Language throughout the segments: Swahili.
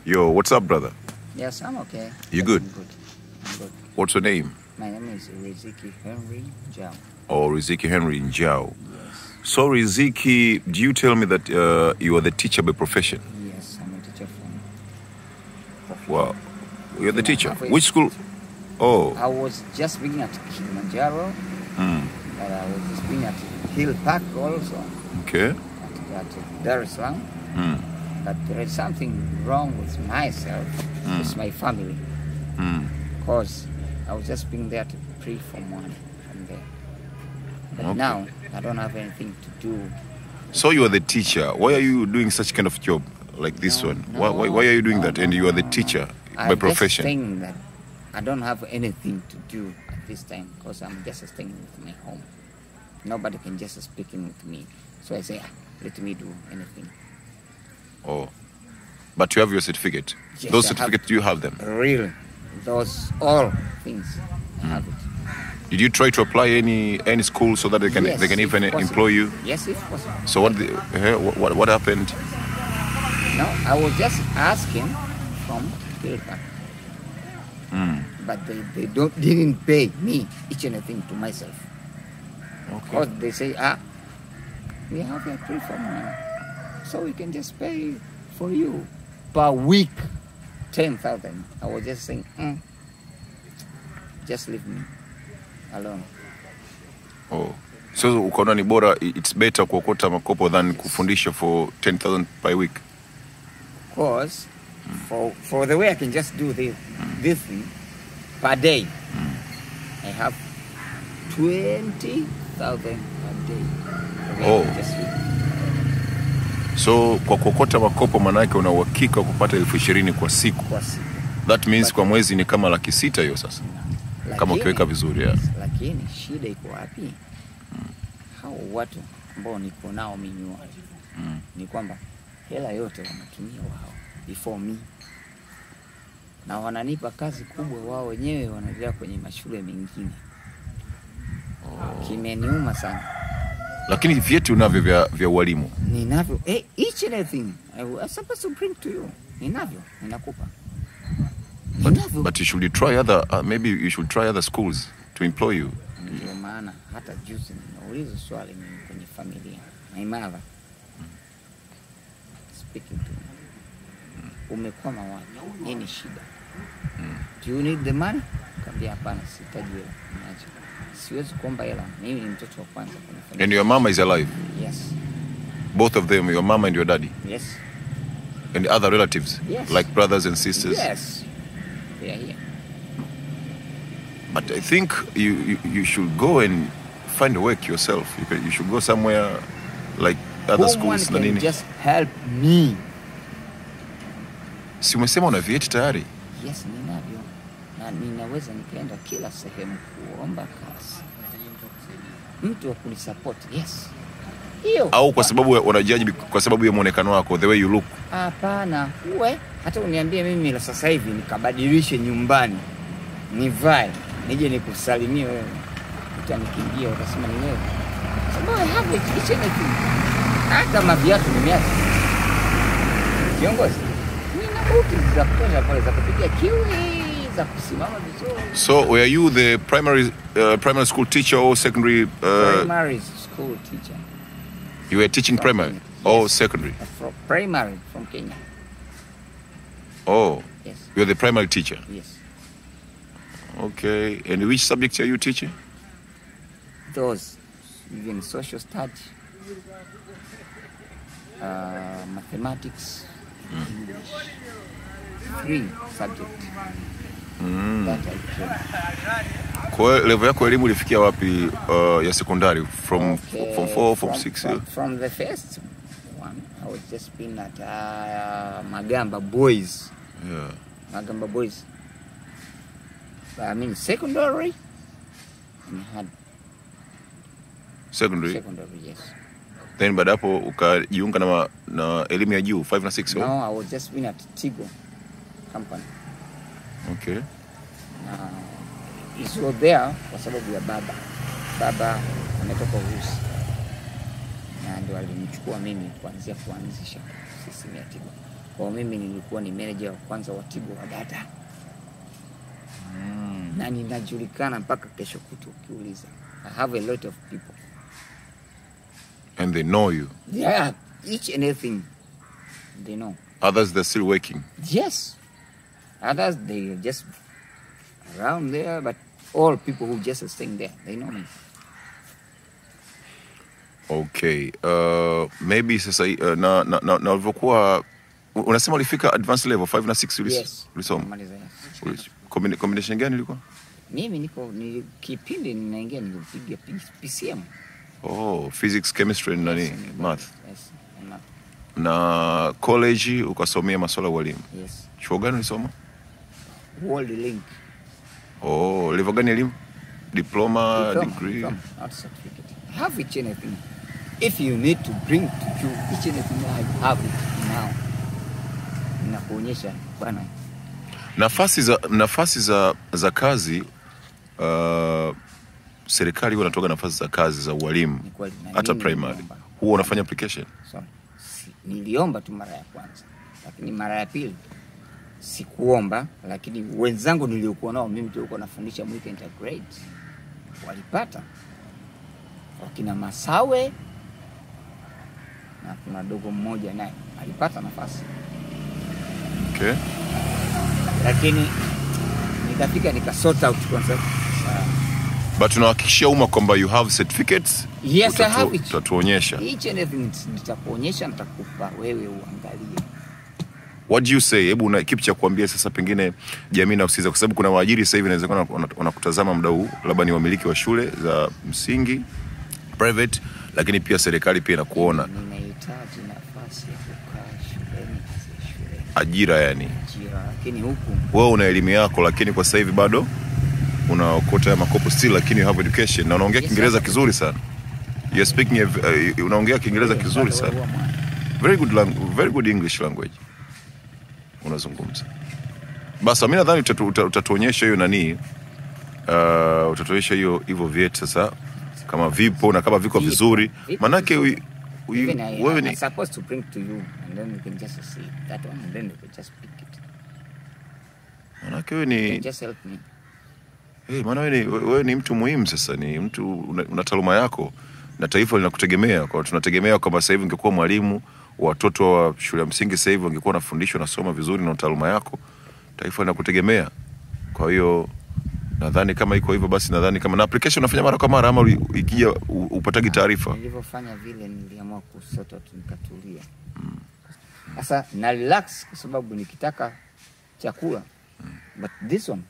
Yo, what's up, brother? Yes, I'm okay. You Yes, good? I'm good. I'm good. What's your name? My name is Riziki Henry Njau. Oh, Riziki Henry Njau. Yes. So, Riziki, do you tell me that you are the teacher by profession? Yes, I'm a teacher from profession. Wow. You're the Yeah, teacher. halfway. Which school? Oh. I was just being at Kilimanjaro, but I was just being at Hill Park also, Okay. at Dar es Salaam. But there is something wrong with myself, with my family, because I was just being there to pray for money from there. But Okay. now I don't have anything to do. So you are the teacher. Why are you doing such kind of job like this No, one? Why no, are you doing no, that? no, And you are the no, no. teacher by I'm profession. just saying that I don't have anything to do at this time because I'm just staying with my home. Nobody can just speaking with me. So I say, let me do anything. Oh, but you have your certificate. Yes, Those I have. certificates, do you have them? Really, those all things, I have it. Did you try to apply any school so that they can Yes, they can if even possible. employ you? Yes, if possible. So what happened? No, I was just asking from Hilton. But they don't didn't pay me each and everything to myself. Okay. Because they say, we have a free form now, so we can just pay for you per week 10,000. I was just saying, just leave me alone. Oh. So ukaona ni bora, it's better kuokota makopo than kufundisha for 10,000 per week. Because for the way I can just do this thing per day, I have 20,000 per day. The way I Oh. can just do. So kwa kuokota makopo manake una uhakika wa kupata 20,000 kwa siku. Kwa siku. That means But- kwa mwezi ni kama 600,000 hiyo sasa. Kama Lakini- ukiweka vizuri ya. Lakini shida iko wapi? Hao watu ambao niko nao mimi ni kwamba hela yote wanatumia wao before me, na wananipa kazi kubwa, wao wenyewe wanaendelea kwenye mashule mengine. Kimeniuma sana. Lakini vyeti unavyo vya ualimu. Ninavyo each and everything I was supposed to bring to you. Ninavyo, ninakupa. Ninavyo. But you should try other maybe you should try other schools to employ you. Ndio maana hata juzi nimeuliza swali mimi kwenye familia. My mother speaking to me. Umekwama wapi? Nini shida? Do you need the money? Kaambia hapana, sihitaji hela. Niache. Siwezi kuomba hela. Mimi ni mtoto wa kwanza kwenye familia. And your mama is alive. Yes. Both of them, your mama and your daddy. Yes. And other relatives. Yes. Like brothers and sisters. Yes. They are here. But I think you should go and find work yourself. You should go somewhere like other Who schools na one can nini. just help me? Si umesema una vyeti tayari? Yes, ninavyo. Na ninaweza nikaenda kila sehemu kuomba kazi. Mtu wa kunisupport. Yes. Hiyo. Au kwa sababu wanajaji kwa sababu ya muonekano wako, the way you look. Hapana, uwe hata uniambie mimi la sasa hivi nikabadilishe nyumbani nivae nije nikusalimie wewe, utanikimbia, utasema ni wewe. Sababu I have it, each and everything. Hata maviatu nimeacha. Kiongozi, nina buti za kutosha pale za kupiga kiwi, za kusimama vizuri. So were you the primary school teacher or secondary? Primary school teacher. You were teaching From primary Kenya. or Yes. secondary? From primary from Kenya. Oh, Yes. you're the primary teacher. Yes. Okay. And which subject are you teaching? Those, even social study, mathematics, English, 3 subject that I train. Kwa hiyo level yako elimu ilifikia wapi ya sekondari from Okay, from 4, from 6? From the first one, I was just been at Magamba Boys. Yeah. Magamba Boys. But I mean secondary. And I had Secondary. Secondary, yes. Then baada hapo ukajiunga na elimu ya juu 5 na 6. No, I was just been at Tigo company. Okay. Na it's all there kwa sababu ya baba. Baba ametoka Urusi. Na ndio alinichukua mimi kuanzia kuanzisha system ya Tigo. Kwa mimi nilikuwa ni manager wa kwanza wa Tigo wa data. Na ninajulikana mpaka kesho kutu ukiuliza. I have a lot of people. And they know you. Yeah, each and everything they know. Others, they're still working. Yes. Others, they are just around there, but all people who just are staying there, they know me. Okay. Maybe sasa na ulivyokuwa unasema ulifika advanced level 5 na 6 Yes. ulisoma. Maliza, yes. Combination gani ilikuwa? Mimi niko ni kipindi ninaingia nilipiga PCM. Oh, physics, chemistry and nani? Yes, Math. Yes, and math. Na college ukasomea masuala ya ualimu. Yes. Chuo gani ulisoma? World Link. Oh, level gani elimu? Diploma, Diploma, degree? diploma, not certificate. Have each and everything. If you need to bring to you each and everything, I have it now. Ninakuonyesha bwana. Nafasi za kazi, serikali huwa inatoa nafasi za kazi za ualimu Ni kweli, na hata mimi primary. niliomba. Huwa unafanya application? Sorry. Niliomba tu mara ya kwanza, lakini mara ya pili sikuomba, lakini wenzangu niliokuwa nao mimi tulikuwa nafundisha Mwika Integrate walipata, wakina Masawe na kuna dogo mmoja naye alipata nafasi, lakini nikafika nika sort out kwanza. But tunahakikishia umma kwamba you have certificates. Yes, I have it. Utatuonyesha. Each and everything nitakuonyesha, nitakupa wewe uangalie. What do you say? Hebu una kipi cha kuambia sasa pengine jamii inakusikiza, kwa sababu kuna waajiri sasa hivi inawezekana wanakutazama muda huu, labda ni wamiliki wa shule za msingi private, lakini pia serikali pia inakuona. Ninahitaji nafasi ya kukaa shuleni, kazi ya shuleni, Ajira yani. Ajira, lakini huku Wewe una elimu yako, lakini kwa sasa hivi bado unaokota ya makopo still, lakini you have education na unaongea Yes, Kiingereza I have. Kizuri sana. You're speaking unaongea Kiingereza kizuri Bado sana. wewe mwana. Very good English language unazungumza. Basi mimi nadhani utatuonyesha hiyo nani, utatuonyesha hiyo hivyo vyeti sasa kama vipo na kama viko Vipo. vizuri, Vipo manake vizuri. Even wewe I ni supposed to bring to you and then you can just see that one and then you can just pick it. Manake wewe You ni can just help me. Hey, maana wewe ni mtu muhimu sasa, ni mtu una taaluma yako na taifa linakutegemea. Kwa tunategemea kwamba sasa hivi ungekuwa mwalimu, watoto wa shule ya msingi sasa hivi wangekuwa wanafundishwa nasoma vizuri na taaluma yako, taifa linakutegemea. Kwa hiyo nadhani kama iko hivyo, basi nadhani kama na application unafanya mara kwa mara ama ikija upatagi taarifa? Nilivyofanya vile niliamua kusort out nikatulia. Sasa na relax kwa sababu nikitaka chakula. But this one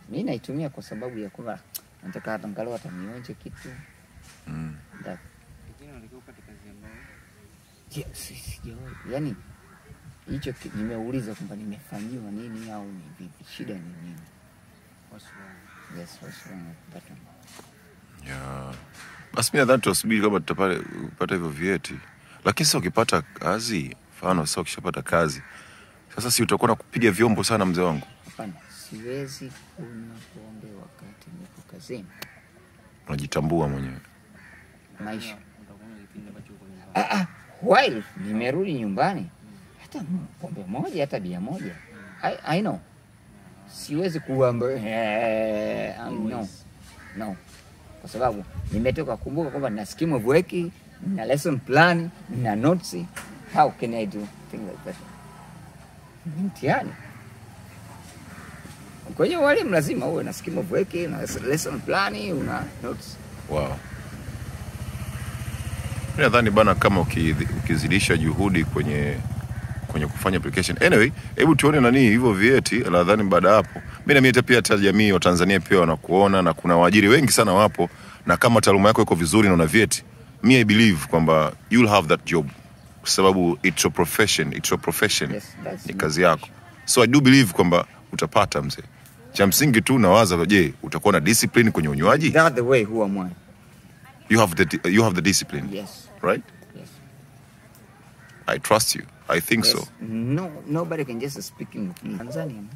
mi naitumia kwa sababu ya kwamba nataka hata angalau hata nionje kitu. That Lakini unatakiwa upate kazi ambayo Yeah, sijawahi. Yaani hicho nimeuliza kwamba nimefanyiwa nini au ni vipi, shida ni nini? What's wrong? Yes, what's wrong with that one? Yeah. Basi mi nadhani tutasubiri kama tutapata kupata hivyo vyeti, lakini sasa ukipata kazi, mfano sasa ukishapata kazi sasa, si utakuwa na kupiga vyombo sana, mzee wangu? Hapana, siwezi kunywa pombe wakati nipo kazini. Unajitambua mwenyewe. Maisha. Utakunywa kipindi ambacho uko nyumbani. Ah, ah, while nimerudi nyumbani, hata pombe moja, hata bia moja. I know. Siwezi kuamba no. No. Kwa sababu nimetoka, kumbuka kwamba nina scheme of work, nina lesson plan, nina notes. How can I do things like that? Ni mtihani. Kwa hiyo walimu lazima uwe na scheme of work, na lesson plan, una notes. Wow. Mi nadhani bana, kama ukizidisha juhudi kwenye kufanya application. Anyway, hebu tuone nani hivyo vyeti, nadhani baada ya hapo. Mimi na mimi pia hata jamii wa Tanzania pia wanakuona na kuna waajiri wengi sana wapo, na kama taaluma yako iko vizuri na una vyeti, me I believe kwamba you'll have that job kwa sababu it's your profession, it's your profession. Yes, that's Ni my kazi yako. So I do believe kwamba utapata, mzee. Cha msingi tu nawaza, je, utakuwa na discipline kwenye unywaji? That's the way who am I? You have the discipline, Yes. right? Yes. I trust you. I think Yes. so. No, nobody can just speaking with me. Tanzanian.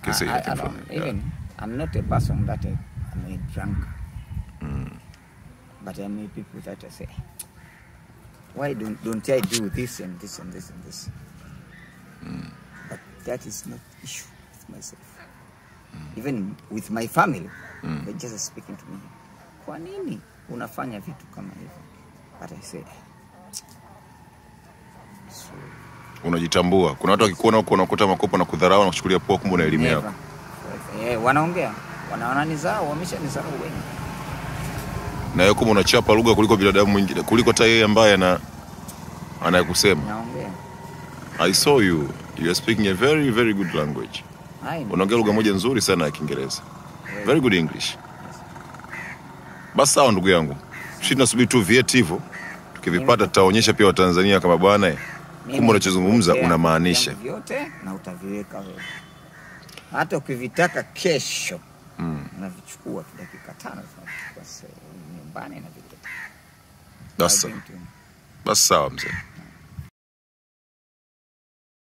Can say I anything for don't me. Yeah. even. I'm not a person that I'm a drunk. But I meet people that I say, why don't I do this and this and this and this? But that is not issue with myself. Even with my family, they just speaking to me. Kwa nini unafanya vitu kama hivyo? But I say, so, Unajitambua. Kuna watu wakikuona huko wanaokota makopo na kudharau na kuchukulia poa, kumbe una elimu yako. Never. Wanaongea, wanaona ni zao, wamesha ni zao wengi. Na wewe kumbe unachapa lugha kuliko binadamu mwingine, kuliko hata yeye ambaye anayekusema. Naongea. I saw you. You are speaking a very very good language. I know. Unaongea lugha moja nzuri sana ya Kiingereza. Very good English. Basi sawa ndugu yangu. Sisi tunasubiri tu vyeti hivyo. Tukivipata tutaonyesha pia Watanzania kama bwana, kumbe unachozungumza unamaanisha. Vyote na utaviweka wewe. Hata ukivitaka kesho unavichukua tu dakika 5 tunavichukua nyumbani na vileta. Basi sawa mzee.